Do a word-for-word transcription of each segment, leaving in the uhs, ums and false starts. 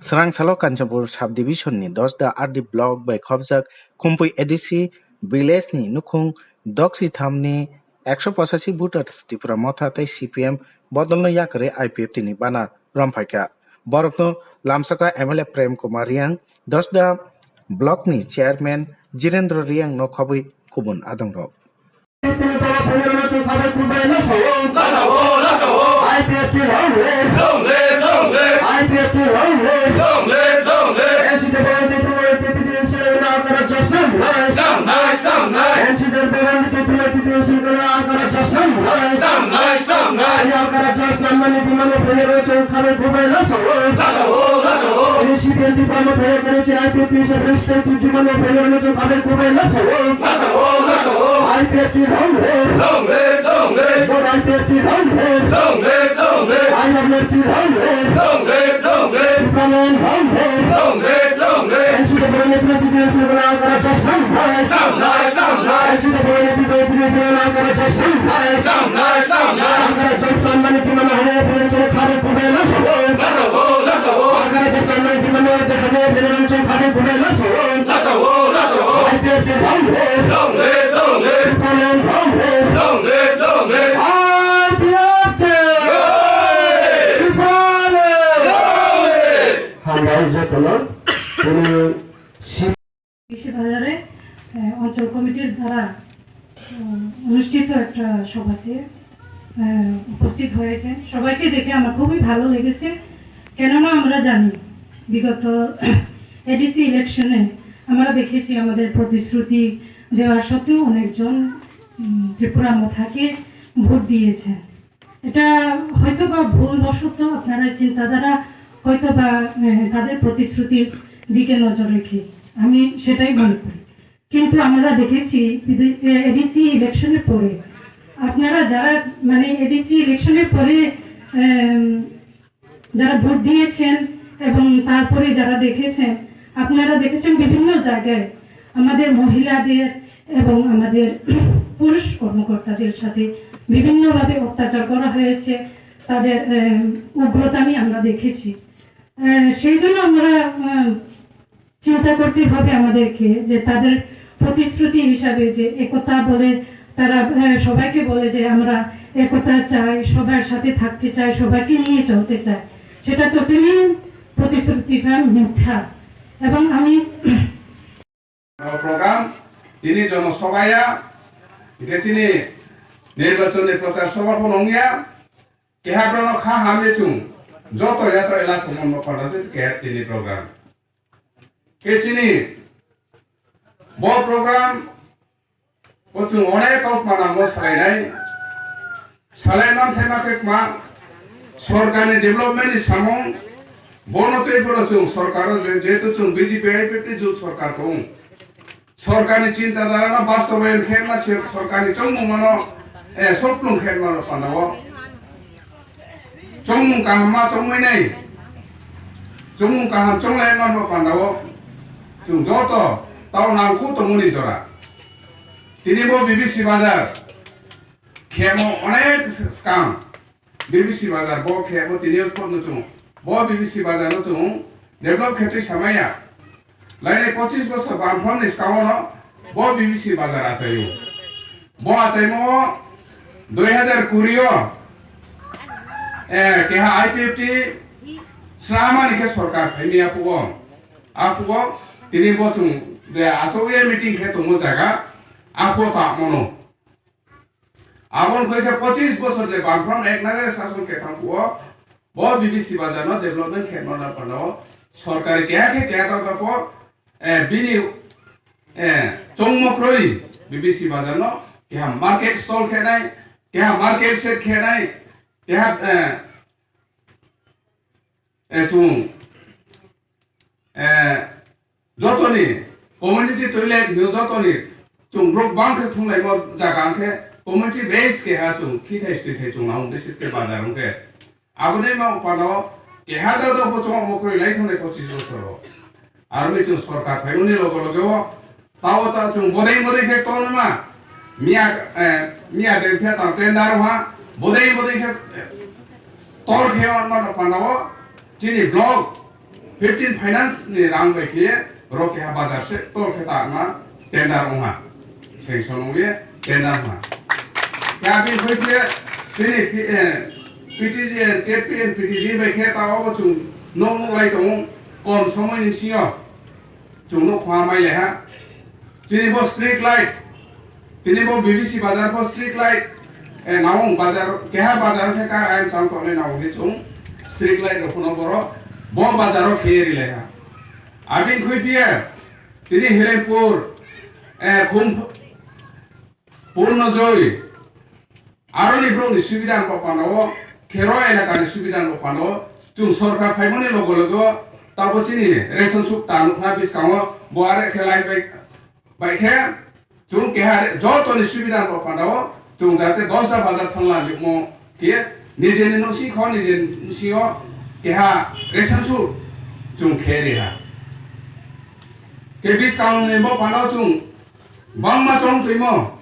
Srang salo Kanchanpur subdivision ni Dosda R D block bai khobjak Khumpui A D C village ni nukhung doksi tham ni ekso pochashi voters Tipra Motha tei C P M bodol no yakarwi I P F T ni bana romphaikha. Borokno lamsaka M L A Prem Kumar Riang, Dosda block ni chairman Jirendra Riang no khobwi kubun adongrok. I P F T long live! Long live, long live! I P F T long live! Long live, long live! N C T Bhavan Titulai Titulai Sila Angkara Jasnam Lai! Sam Lai, Sam Lai! N C T Bhavan Titulai Titulai Sila Angkara Jasnam Lai! Sam Lai, Sam Lai! Angkara Jasnam Lai! Mani di mani phone ro chong khabe kubai la sao. La sao, la sao. Ini si ben di pama phone kare chira pi pi se president di mani phone ro chong khabe kubai la sao. La sao, la sao. I P F T long live. Long live, long live. Bor I P F T long live. Long live, long live. I P F T long live. Long live, long live. Tipraland long live. Long live, long live. N C T Bhavan Titulai Titulai Sila Angkara Jasnam Lai! Sam Lai, Sam Lai! N C T Bhavan Titulai Titulai Sila Angkara Jasnam Lai! Sam Lai, Sam Lai! Angkara Jasnam Lai! Di mani hane phone ro chong khabe kubai la sao. La sao, la sao. Angkara Jasnam Lai! Di mani hane phone ro chong khabe kubai la sao. La sao, la sao. I P F T long live! Long live, long live! Tipraland long live! Long live, long live! I P F T! Long live! Tipraland! Long live! Hambai jotono, tini si- বিশ্ববাজারে, আহ, অঞ্চল কমিটির দ্বারা, আহ, অনুষ্ঠিত একটা সভাতে, আহ, উপস্থিত হয়েছেন। সবাইকে দেখে আমার খুবই ভালো লেগেছে, কেননা আমরা জানি বিগত এডিসি ইলেকশনে আমরা দেখেছি আমাদের প্রতিশ্রুতি দেওয়া সত্ত্বেও অনেকজন, উম, ত্রিপুরা মথাকে ভোট দিয়েছেন। এটা হয়তো বা ভুলবশত আপনারা চিন্তাধারা হয়তো বা, আহ, তাদের প্রতিশ্রুতির দিকে নজর রেখে আমি সেটাই মনে করি। কিন্তু আমরা দেখেছি বিদে-, এ, এডিসি ইলেকশনের পরে আপনারা যারা, মানে, এডিসি ইলেকশনের পরে, আম, যারা ভোট দিয়েছেন এবং তারপরে যারা দেখেছেন, আপনারা দেখেছেন বিভিন্ন জায়গায় আমাদের মহিলাদের এবং আমাদের পুরুষ কর্মকর্তাদের সাথে বিভিন্নভাবে অত্যাচার করা হয়েছে, তাদের, আম, উগ্রতা আমি আমরা দেখেছি। আহ, সেই জন্য আমরা, আহ, চিন্তা করতে হবে আমাদেরকে যে তাদের প্রতিশ্রুতি হিসাবে যে একতা বলে তারা, আহ, সবাইকে বলে যে আমরা একতা চাই, সবার সাথে থাকতে চাই, সবাইকে নিয়ে চলতে চাই, সেটা টোটালি প্রতিশ্রুতিটা মিথ্যা। এবং আমি O program tini jono sobaya, hingke chini nirbachon ni prochar sobha pono wngya, keha borok no kha hamya chung, joto yacha elak tongmani panda se keha tini program. Ke chini bo program o chung onek kok manango salainai, Salai man thai ma khe kma, sorkar ni development ni samung, bono tei bono chung sorkar o je-, jehetu chung B J P I P F T jut sorkar tong. Sorkar ni chinta dhara no bastobayon khe ma se sorkar ni chongmung mano, eh, sophlung khe mano panda o. Chongmung kaham ma chongmui nai. Chongmung kaham chonglai mano panda o. Chung joto tao nangkhu tongmani jora. Tini bo B B C bazar. Khemo onek skang B B C bazar bo khemo tini phone no chung. Bo B B C bazar no chung develop khe twi samaya. Lainai pochis bosor bamphang ni skang no bo B B C bazar achaio. Bo achaimo dui hazar kuri o, eh, keha I P F T sramani khe sorkar phaini apugo. Apugo tini bo chung je achouye meeting khe tongo jaga apo ta mono. Aboni koi khe pochis bosor je bamphang ek nagare sason khe thang o, bo B B C bazar no development khe no na pano sorkari keha khe keha ta po, eh, bini, eh, chongmo kroi B B C bazar no keha market stall khe nai, keha market shed khe nai, keha, eh, eh, chung, eh, jotoni community toilet hino jotoni chung rok bang khe thunglaimo jaga hwnkhe community base keha chung khithai swithai chung nang hwnkhe siske bazar hwnkhe. Aboni ma pano keha da da bo chwng mo kori lai thangni pochis bosor o. Aroni chung sorkar phaimani logo logo o tao ta chung bodai bodai khe tongma miya, eh, miya de khe tang tender ha bodai bodai khe, eh, tor khe on ma pano chini block Fifteen finance ni rang bai khe ro keha bazar se tor khe ta ma tender ongha. Sanction ongye tender ongha. Kya bin khoi khe tini P-, eh, P T G, K P N P T G bai khe ta obo chung nok nok lai tongo kom somoi ni singo. Chung no khwa mai le ha. Chini bo street light. Tini bo B B C bazar bo street light. Eh, naung bazar, keha bazar khe kar ayam chang tongnai naung khe chung street light rok phano boro bo bazar o khe ri le ha. Abin khui biya. Tini Hilempur, eh, khum Purno joi, aroni borokni subida ni panda o, khero elakani subida ni panda o, chung sorkar phaimani logo logo, tabo chini ration suk ta nukha biskango, bo are khe lai bai, bai khe, chung keha re-, joto ni subida ni panda o, chung jate dosta bazar thanla limo khe, nijeni no si kho, nijeni si o, keha ration suk chung khe ri ha. Ke biskango ni bo panda o chung, bangma chong tuimo,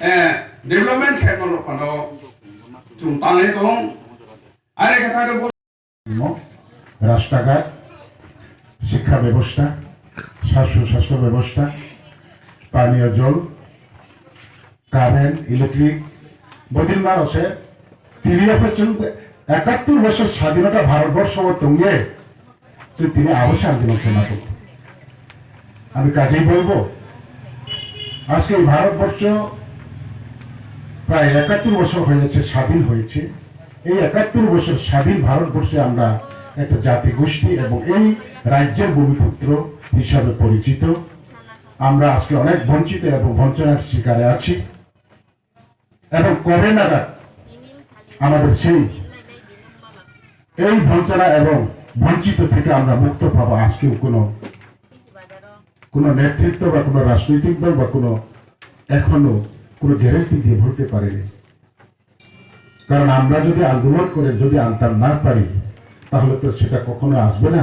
eh, development khe no panda o chung tangai tong. Are khe thang bo. রাস্তাঘাট, শিক্ষা ব্যবস্থা, স্বাস্থ্য স্বাস্থ্য ব্যবস্থা, পানীয় জল, current, electric, বদিন মারসে, তিরিয়াফে চুন একাত্তর বছর স্বাধীনতা ভারতবর্ষ তঙ্গে, যে তিনি আবশ্যক আন্দোলন খেলাফত। আমি কাজেই বলবো, আজকে এই ভারতবর্ষ প্রায় একাত্তর বছর হয়েছে, স্বাধীন হয়েছে। এই একাত্তর বছর স্বাধীন ভারতবর্ষে আমরা একটা জাতিগোষ্ঠী এবং এই রাজ্যের ভূমিপুত্র হিসাবে পরিচিত। আমরা আজকে অনেক বঞ্চিত এবং বঞ্চনার শিকারে আছি। এবং কবে নাগাদ আমাদের সেই এই বঞ্চনা এবং বঞ্চিত থেকে আমরা মুক্ত পাবো, আজকেও কোনো, কোনো নেতৃত্ব বা কোনো রাজনৈতিক দল বা কোনো এখনো কোনো গ্যারান্টি দিয়ে বলতে পারেনি। কারণ আমরা যদি আন্দোলন করে যদি আনতাম না পারি, তাহলে তো সেটা কখনো আসবে না।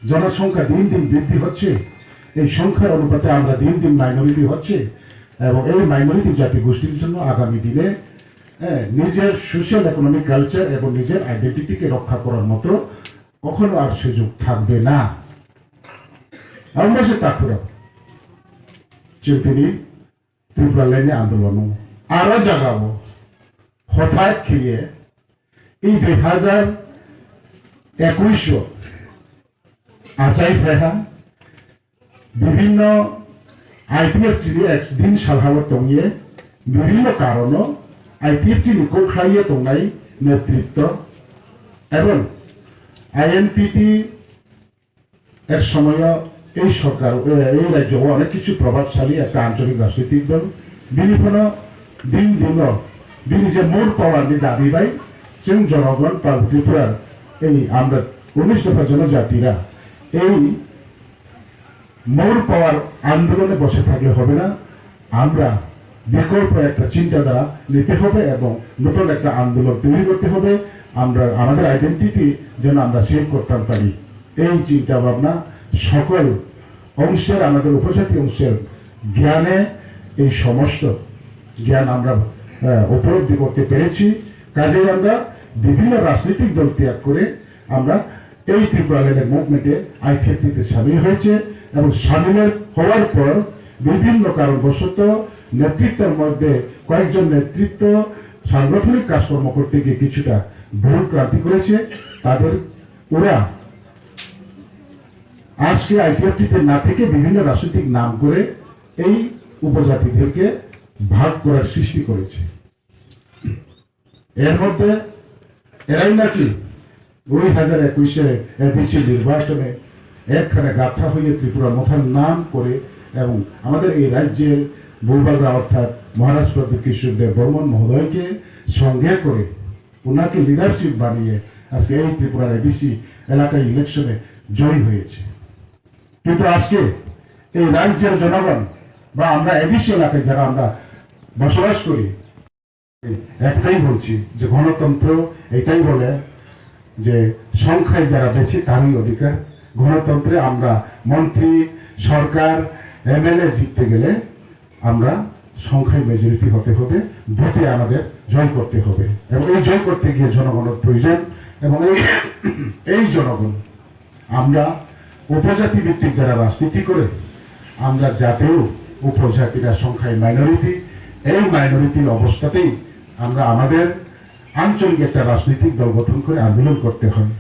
জনসংখ্যা দিন দিন বৃদ্ধি হচ্ছে, এই সংখ্যার অনুপাতে আমরা দিন দিন মাইনরিটি হচ্ছে, এবং এই মাইনরিটি জাতিগোষ্ঠীর জন্য আগামী দিনে, হ্যাঁ, নিজের সোশ্যাল ইকোনমিক কালচার এবং নিজের আইডেন্টিটিকে রক্ষা করার মতো কখনো আর সুযোগ থাকবে না। Ang masa takura. Chintini Tripura leni andolono. Aro jagao. Hothai khiye. I dui hazar ekush o. Achai phaikha. Bibhinno I P F T ni ek din salhao tongye. Bibhinno karono I P F T ni kokhlaiye tongnai netritto. Ebong I N P T এক সময় এই সরকার, এ, এই রাজ্য অনেক কিছু প্রভাবশালী একটা আঞ্চলিক রাজনৈতিক দল। বিনি কোনো দিন দিন বিনি যে মোর পাওয়ার নি দাবি বাই, जों জনগণ পার্বতী ত্রিপুরার এই আমরা উনিশ দফা জনজাতিরা এই মোর পাওয়ার আন্দোলনে বসে থাকলে হবে না। আমরা বিকল্প একটা চিন্তাধারা নিতে হবে এবং নতুন একটা আন্দোলন তৈরি করতে হবে। আমরা আমাদের আইডেন্টিটি যেন আমরা সেভ করতাম পারি, এই চিন্তা ভাবনা সকল অংশের, আমাদের উপজাতি অংশের জ্ঞানে এই সমস্ত জ্ঞান আমরা, আহ, উপলব্ধি করতে পেরেছি। কাজেই আমরা বিভিন্ন রাজনৈতিক দল ত্যাগ করে আমরা এই ত্রিপুরা ল্যান্ডের মুভমেন্টে আইপিএফটিতে সামিল হয়েছে এবং সামিল হওয়ার পর বিভিন্ন কারণবশত নেতৃত্বের মধ্যে কয়েকজন নেতৃত্ব সাংগঠনিক কাজকর্ম করতে গিয়ে কিছুটা ভুল ক্রান্তি করেছে। তাদের, ওরা আজকে আইপিএফটিতে না থেকে বিভিন্ন রাজনৈতিক নাম করে এই উপজাতিদেরকে ভাগ করার সৃষ্টি করেছে। এর মধ্যে এরাই নাকি দুই হাজার একুশে এডিসি নির্বাচনে একখানে গাথা হয়ে ত্রিপুরা মথার নাম করে এবং আমাদের এই রাজ্যের ভূভাগরা অর্থাৎ মহারাজ প্রদ্যুৎ কিশোর দেব বর্মন মহোদয়কে সঙ্গে করে ওনাকে লিডারশিপ বানিয়ে আজকে এই ত্রিপুরার এডিসি এলাকায় ইলেকশনে জয়ী হয়েছে। কিন্তু আজকে এই রাজ্যের জনগণ বা আমরা এডিসি এলাকায় যারা আমরা বসবাস করি, একটাই বলছি যে গণতন্ত্র এটাই বলে যে সংখ্যায় যারা বেশি তারই অধিকার। গণতন্ত্রে আমরা মন্ত্রী, সরকার, এমএলএ জিততে গেলে আমরা সংখ্যায় মেজরিটি হতে হবে, ভোটে আমাদের জয় করতে হবে। এবং এই জয় করতে গিয়ে জনগণের প্রয়োজন। এবং এই, এই জনগণ আমরা উপজাতি ভিত্তিক যারা রাজনীতি করে, আমরা জাতীয় উপজাতিরা সংখ্যায় মাইনরিটি। এই মাইনরিটির অবস্থাতেই আমরা আমাদের আঞ্চলিক একটা রাজনৈতিক দল গঠন করে আন্দোলন করতে হয়।